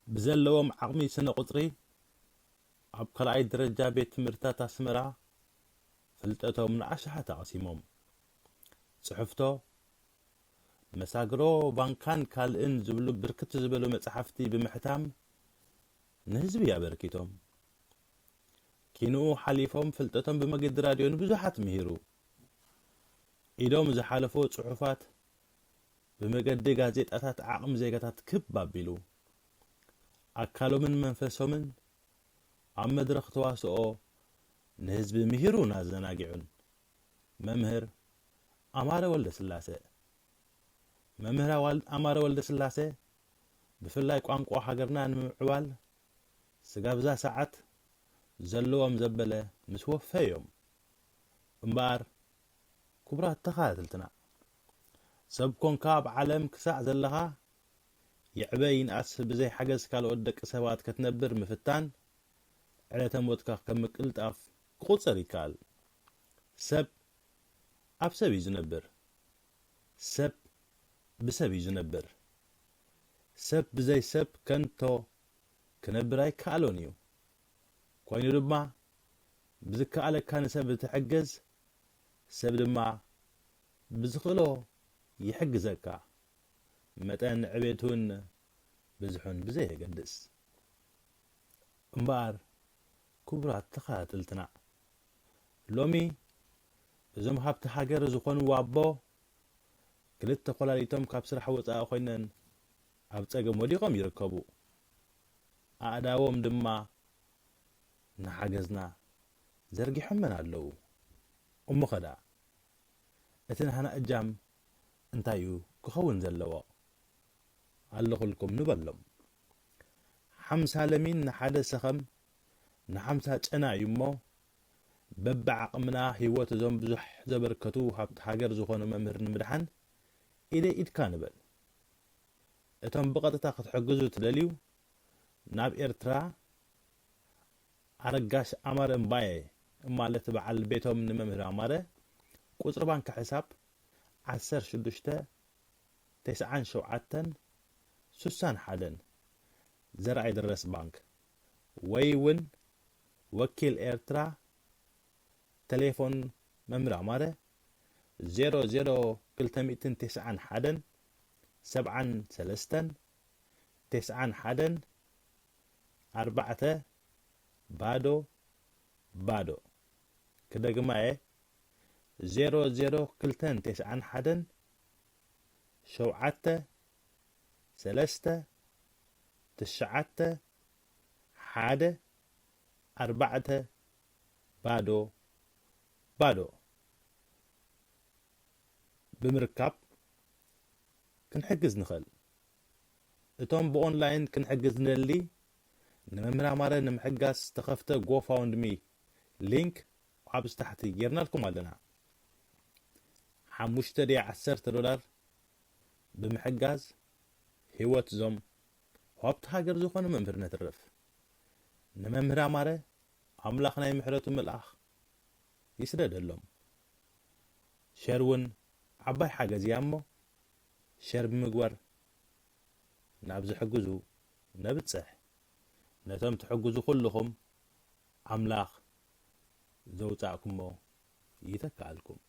ብዘለዎም ዓቕሚ ስነ ቁጽሪ ኣብ ካልኣይ ደረጃ ቤት ትምህርትታት ኣስመራ ፍልጠቶም ንኣሽሓት ኣቕሲሞም። ጽሕፍቶ፣ መሳግሮ፣ ባንካን ካልእን ዝብሉ ብርክት ዝበሉ መጻሕፍቲ ብምሕታም ንህዝቢ ኣበርኪቶም። ኪንኡ ሓሊፎም ፍልጠቶም ብመገዲ ራድዮ ንብዙሓት ምሂሩ። ኢዶም ዝሓለፎ ጽሑፋት ብመገዲ ጋዜጣታት ዓቕሚ ዜጋታት ክብ ኣቢሉ። ኣካሎምን መንፈሶምን ኣብ መድረኽ ተዋስኦ ንህዝቢ ምሂሩን ኣዘናጊዑን። መምህር ኣማረ ወልደስላሰ። መምህር ኣዋል-፣ ኣማረ ወልደስላሰ ብፍላይ ቋንቋ ሃገርና ንምምዕባል ስጋብ እዛ ሰዓት ዘለዎም ዘበለ ምስ ወፈዮም። እምበኣር ክቡራት ተኸታተልትና፣ ሰብ ኮንካ ኣብ ዓለም ክሳዕ ዘለኻ፣ ይዕበ ይንኣስ ብዘይ ሓገዝ ካልኦት ደቂ ሰባት ክትነብር ምፍታን፣ ዕለተ ሞትካ ከም ምቅልጣፍ ክቑጸር ይከኣል። ሰብ ኣብ ሰብ እዩ ዝነብር። ሰብ ብሰብ እዩ ዝነብር። ሰብ ብዘይ ሰብ ከንቶ ክነብር ኣይከኣሎን እዩ። ኮይኑ ድማ፣ ብዝከኣለካ ንሰብ ትሕግዝ፣ ሰብ ድማ ብዝኽእሎ ይሕግዘካ። መጠን ዕቤቱን ብዝሑን ብዘየገድስ። እምበኣር፣ ክቡራት ተኸታተልትና፣ ሎሚ እዞም ሃብቲ ሃገር ዝኾኑ ኣቦ፣ ክልተ ኮላሊቶም ካብ ስራሕ ወጻኢ ኮይነን ኣብ ጸገም ወዲቖም ይርከቡ። ኣእዳዎም ድማ ንሓገዝና ዘርጊሖመን ኣለዉ። እሞ ኸዳ፣ እቲ ናህና እጃም እንታይ እዩ ክኸውን ዘለዎ? ኣለኹልኩም ንበሎም። ሓምሳ ለሚን ንሓደ ሰኸም ንሓምሳ ጨና እዩ እሞ፣ በብዓቕምና ህይወት እዞም ብዙሕ ዘበርከቱ ሃብቲ ሃገር ዝኾኑ መምህር ንምድሓን ኢደይ ኢድካ ንበል። እቶም ብቐጥታ ክትሕግዙ ትደልዩ፣ ናብ ኤርትራ ኣረጋሽ ኣማረ እምባየ፣ ማለት በዓል ቤቶም ንመምህር ኣማረ፣ ቁጽሪ ባንክ ሕሳብ ዓሰርተ ሽዱሽተ፣ ተስዓን ሸውዓተን፣ ስሳን ሓደን፣ ዘርኣይ ደረስ ባንክ፣ ወይ እውን ወኪል ኤርትራ፣ ቴሌፎን መምህር ኣማረ፣ ዜሮ ዜሮ ክልተ ሚእትን ተስዓን ሓደን፣ ሰብዓን ሰለስተን፣ ተስዓን ሓደን፣ ኣርባዕተ፣ ባዶ፣ ባዶ። ክደግማ እየ፣ ዜሮ ዜሮ ክልተን ተስዓን ሓደን፣ ሸውዓተ፣ ሰለስተ፣ ትሽዓተ፣ ሓደ፣ ኣርባዕተ፣ ባዶ፣ ባዶ። ብምርካብ ክንሕግዝ ንኽእል። እቶም ብኦንላይን ክንሕግዝ ንደሊ፣ ንመምህር ኣማረ ንምሕጋዝ ዝተኸፍተ ጎፋውንድሚ ሊንክ ኣብዚ ታሕቲ ጌርናልኩም ኣለና። ሓሙሽተ ድያ ዓሰርተ ዶላር ብምሕጋዝ ህይወት እዞም ሃብቲ ሃገር ዝኾኑ መምህር ነትርፍ። ንመምህር ኣማረ ኣምላኽ ናይ ምሕረቱ መልኣኽ ይስደደሎም። ሸር እውን ዓባይ ሓገዝ እያ እሞ፣ ሸር ብምግባር ናብ ዝሕግዙ ነብጽሕ። ነቶም ትሕግዙ ኩልኹም ኣምላኽ ዘውጻእኩሞ ይተክኣልኩም።